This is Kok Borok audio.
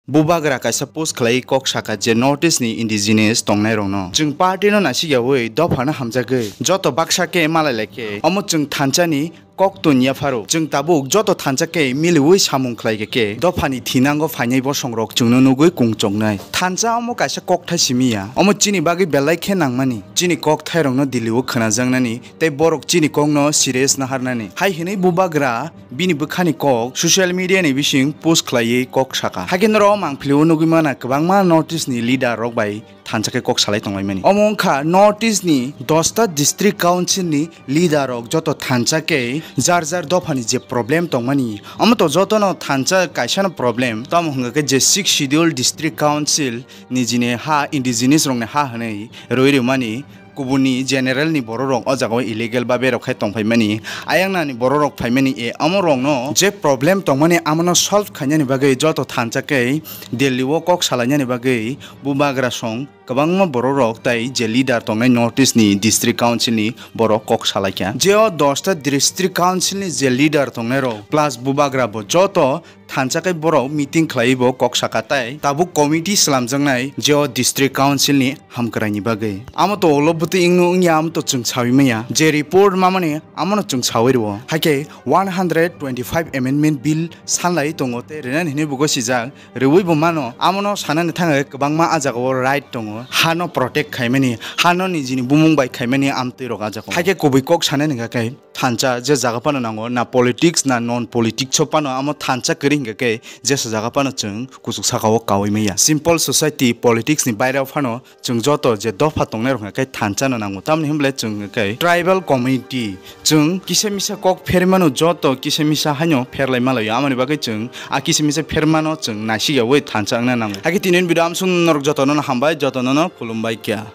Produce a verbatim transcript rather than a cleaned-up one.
Bubagra kaisa post khlai kok saka je North East ni indigenous tongnai rokno chwng party no naisik yawi dopha no hamjagwi joto baksa khe malai lai khe omo chwng thansa ni kok tun yapharo chwng tabuk joto thansa khe miliwi samung khlai khe khe dopha ni thinango phainai bosong rok chwng no nugwi kung chongnai. Thansa omo kaisa kokthai simi ya, omo chini bagwi belai khe nangmani, chini kokthai rok no Delhi o khwnajaknani tei borok chini kok no serious naharnani hai hinwi Bubagra bini bwkhani kok social media ni bising post khlaiwi kok saka. Haikhe norok mangpili o nugwi mana kwbangma North East ni leader rok bai thansa khe kok salai tonglaimani. Omo wngkha North East ni dosta district council ni leader rok joto thansa khe jar jar dopha ni je problem tongmani, omo to joto no thansa kaisa no problem, tamo hwnkha khe je sixth schedule district council ni jini ha indigenous rok ni ha hwnwi rwi rwmani, kubuni general ni borok rok o jaga o illegal ba berok khai tongphaimani, ayang nani borok rok phaimani e, amo rok no je problem tongmani amo no solve khainani bagwi joto thansa khe Delhi o kok salainani bagwi Bubagra song kwbangma borok rok tai je leader tongnai North East ni district council ni borok kok salaikha. Je o dosta district council ni je leader tongnai rok plus Bubagra bo joto thansa khe borok meeting khlaiwi bo kok saka tai tabuk committee slamjaknai je o district council ni hamkwraini bagwi. Amo to ulo bwtwi wngno wngya amo to chwng sawi manya. Je report mamani amo no chwng sawi rwo. Haikhe one hundred twenty five amendment bill sanlai tongo tei rwnani hinwi bo gosijak. Rwui bo mano, amo no sanani thangwi kwbangma a jaga o right tongo. Ha no protect khaimani, ha no nijini bumung bai khaimani amtwi rok a jaga o. Haikhe kubui kok sanani hwnkha khe thansa je jaga phano nango, na politics na non politics o phano amo thansa kwrwi hwnkha khe jesa jaga phano chwng kuchuk saka o kaui maya. Simple society politics ni baire o phano chwng joto je dopha tongnai rok hwnkha khe thansa no nango. Tamoni hwnba le chwng hwnkha khe tribal community chwng kisa misa kok phermano joto kisa misa haino pherlai malaio. Amoni bagwi chwng a kisa misa phermano chwng naisik yaui thansa wngna nango. Haikhe tini video amsong norok jotono no hambai, jotono no khulumbai kha.